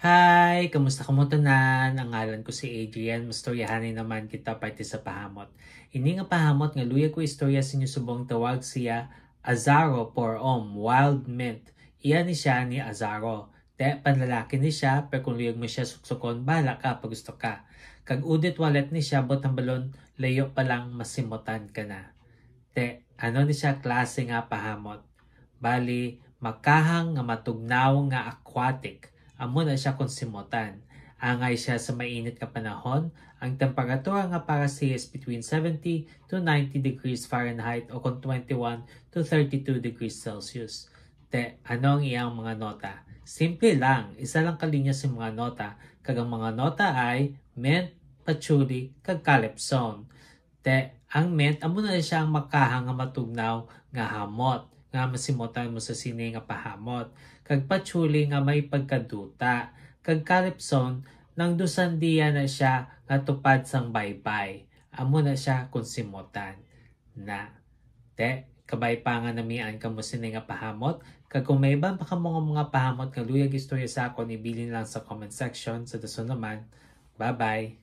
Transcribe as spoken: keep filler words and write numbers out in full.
Hi! Kamusta kamo tanan? Ang ngalan ko si Adrian. Mastoryahanay naman kita parte sa pahamot. Ini nga pahamot nga luyag ko istorya sa inyo subong tawag siya Azaro Por Om, Wild Mint. Iya ni siya ni Azaro. Te, panlalaki ni siya, pero kung luyag mo siya suksukon, bahala ka pag gusto ka. Kag Udit Wallet ni siya, but ang balon, layo pa lang masimutan ka na. Te, ano ni siya klase nga pahamot? Bali, makahang nga matugnaw nga aquatic. Amo na siya kung simutan. Angay siya sa mainit nga panahon, ang temperatura nga para siya is between seventy to ninety degrees Fahrenheit o kung twenty-one to thirty-two degrees Celsius. Te, ano ang iyang mga nota? Simple lang, isa lang ka linya sa mga nota, kag ang mga nota ay mint, patchouli, kag calypso. Te, ang mint, amo na siya ang makahang nga matugnaw nga hamot, nga masimutan mo sa sini nga pahamot. Kag patchouli nga may pagkaduta. Kag calypso, nang dusandiya na siya nga tupad sang baybay. Amo na siya kung simutan na. Te, kabay pa nga namian kamo sini nga pahamot. Kag kung may iban pa kamo nga mga pahamot nga luyag istorya sa akon, ibilin lang sa comment section. Sa dason naman, bye-bye!